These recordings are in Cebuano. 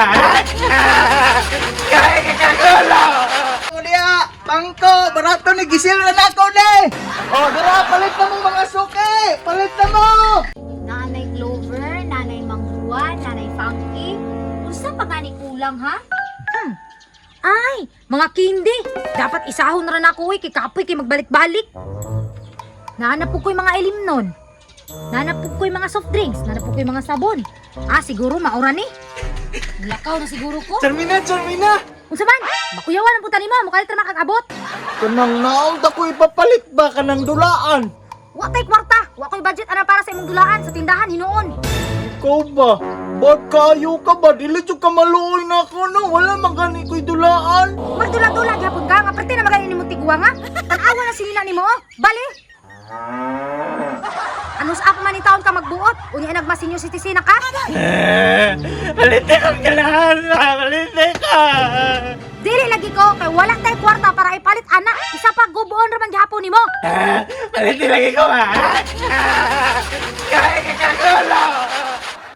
ba? Kaya kakagulo! Diya, bangko, barato ni gisil na nako ni. Oh, dara palit na mo mga suki, palit na mo. Nanay Clover, Nanay Manghuan, Nanay Funky. Unsa pa gani kulang ha? Ay, mga kindi. Dapat isahon ra na ako eh, kay kapoy kay magbalik-balik. Naanap po ko'y mga ilim nun. Naanap po ko'y mga soft drinks. Naanap po ko'y mga sabon. Ah, siguro maura ni. Lakaw na siguro ko. Charmina, Charmina. Unsa man? Makuyawan ang puta nimo, mukalit ra makag-abot. Kanang naong ta ko ipapalit ba kanang dulaan? Wa tay kwarta, wa ko'y budget ana para sa imong dulaan sa tindahan hinuon. Ikaw ba? Ba't kayo ka ba? Dili jud ka maluoy na ako no. Wala man gani ko'y dulaan. Magdula-dula gyapon ka nga parte na magani nimo tigwa nga. Tan-awa na sinila nimo oh. Bali. Ano sa pa man ni taon ka magbuot? Unya nagmasinyo citizen na ka? Balite kang kalahan! Balite ka! Dili lagi ko kay wala tay kwarta para ipalit ana. Isa pa gubuon ra man gihapon nimo. Balite lagi ko ba? Kaya kakagulo!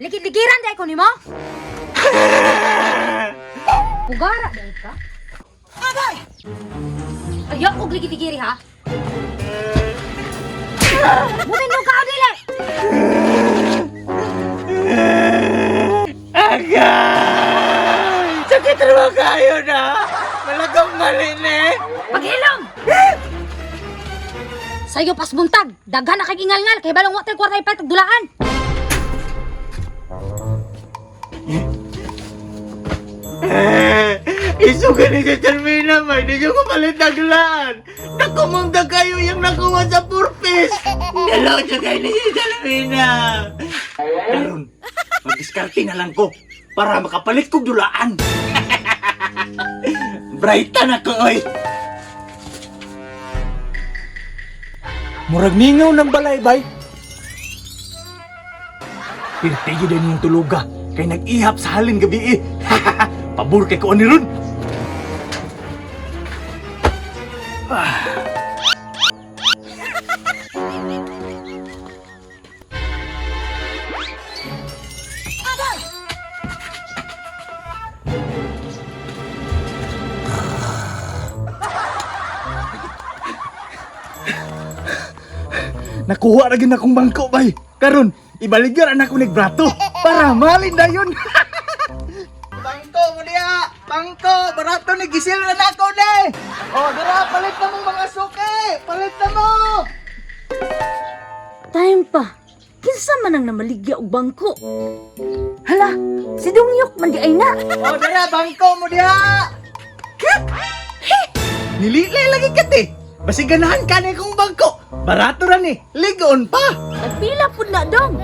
Ligid-ligiran dai ko nimo. Pugara dai ka. Ayaw og ligid-ligiri ha. Mumin ka o dili. Agay! Sakit naman kayo na! Malagong mali ni! Paghilom! Sayo pas buntag, daghan na kay ingalngal kay balong wa tay kwarta ipalit og dulaan. Isuga ni si Charmina, may di ko palit na dulaan. Nakumunda kayo yung nakuha sa purpose. Dalaw siya kayo ni si Charmina. Karon, magdiskarte na lang ko para makapalit kong dulaan. Brightan ako, oy. Murag ningaw ng balay bay. Pirtigi din yung tuluga kay nag-ihap sa halin gabi eh. Pabor kay ko ani ron. Nakuha ra gyud akong bangko bay. Karon ibaligyan anak ko nagbrato para malin na yun. Bangko mo diya, bangko, barato ni gisil na nako ni. Oh, dara palit na mo mga suki, palit na mo. Time pa. Kinsa man ang namaligya og bangko? Hala, si Dongyok man di ay na. Oh, dara bangko mo diha. Kat. Nilili lagi kat eh. Basi ganahan ka na kong bangko. Barato ra ni. Ligon pa. Nagpila pud na dong.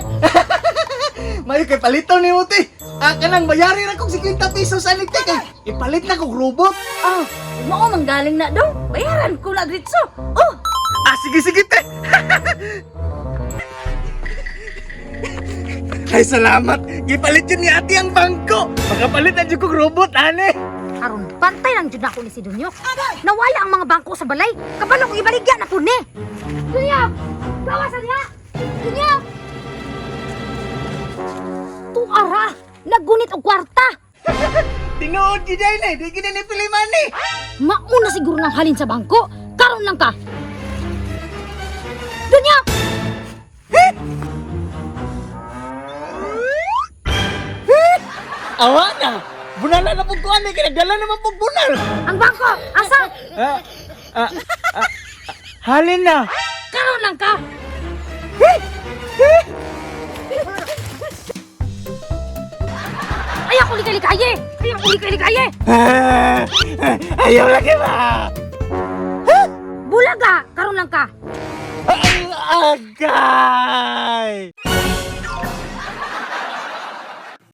Mayo kay palito ni Uti. Ah, kanang bayari ra kong 50 pesos sa te kay ipalit na kong robot. Oh, mao man galing na dong. Bayaran ko na diretso. Oh, Ah, sige sige te. Ay, salamat. Gipalit yun ni ate ang bangko. Makapalit na dyan kong robot, ane. Karon pantay lang jud nako ni si Dunyok. Nawala ang mga bangko sa balay. Kabalo ko ibaligya na pud ni. Dunyok! Gawa sa diha! Dunyok! Tuara! Nagunit og kwarta! Tinuod gid ay na, di gid ni piliman ni. Mauna siguro ng halin sa bangko. Karon lang ka. Dunyok! Awa na. Bunala na pug ko ane kay nagdala naman pug bunal. Ang bangko! Asa? Ah, ah, ah, halin na. Karon lang ka! Ay ako likay-likaye! Ay ako likay-likaye! Ayaw lagi ba? Bulaga! Karon lang ka! Agay!